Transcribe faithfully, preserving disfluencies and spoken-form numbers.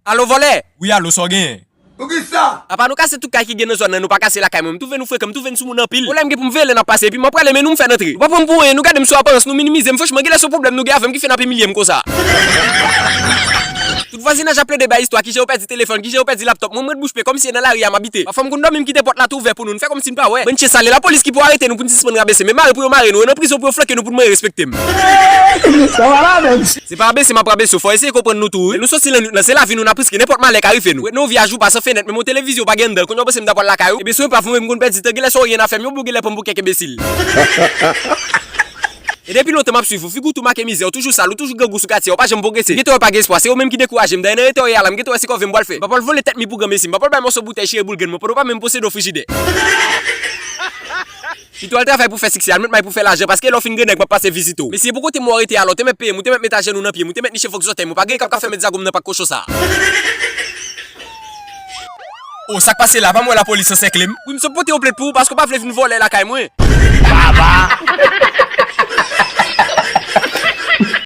Alo, vòlè! Wi, alo, sa w genyen? Poukisa? Apa nou kase tout kay ki gen nan zòn nan, nou pa kase lakay mwen? M twouve nou frekan, m twouve n sou moun anpil. Pwoblèm gen pou m veye lè n ap pase, epi m ap prale men nou, m fè n antre. Ou pa pran m pou anyen, nou gade m sou aparans, nou minimize m. Franchman, genlè se yon pwoblèm nou gen avè m ki fè n ap imilye m konsa. Tout vwazinaj ap plede bay istwa, kijan yo pèdi telefòn, kijan yo pèdi laptòp. Mwen, m ret bouch ple, kòmsi se nan lari a m abite. Pafwa m konn dòmi, m kite pòt la tou ouvè pou nou, n fè kòmsi n pa wè. Bann chen sale, lapolis ki pou arete nou pou n sispann rabese, men mare pou yo mare nou, e nan prizon pou yo flanke nou pou n mande respè m. Sa va la menm. Se pa rabese m ap rabese w, fò w eseye konprann nou tou, wi. Lè nou soti lannwit lan, se lavi nou, n ap riske, nenpòt malè ka rive nou. Ou ret nan yon vi a jou pa san fenèt, menm yon televizyon pa gen anndan l, kounye a w panse m ta pral lakay ou? Ebyen, si w pa fè m, m konn pèdi tan, genlè sa w ye n a fè m, yo bouge lè pran bouke enbesil. E depi lontan m ap swiv ou, figi w tou make mizè, ou toujou sal, ou toujou grangou sou katye a, ou pa janm pwogrese. M gentan wè w pa gen espwa, se ou menm ki dekouraje m. Dayè nan eta w ye a la, m gentan wè se kòve m pral fè. M pa pral vòlè tèt mi pou granmesi, m pa pral bay mòso boutèy chire boul grenn mwen pandan w pa menm posede yon frijidè. Pito al travay pou fè siksè, al met may pou fè lajan, paske lè w fin grannèg m ap pase vizite w. Mesye, pou kote mwen w rete a la, w te mèt peye m, ou te mèt met ajenou nan pye m, ou te mèt niche fòk zòtèy mwen, pa gen kap ka fè mèt zago m nan pak kochon sa a. O, sa k pase la? Pa m wè lapolis ansèkle m? Wi, m sot pote yon plent pou ou, paske w pa vle vin vòlè lakay mwen. Baba!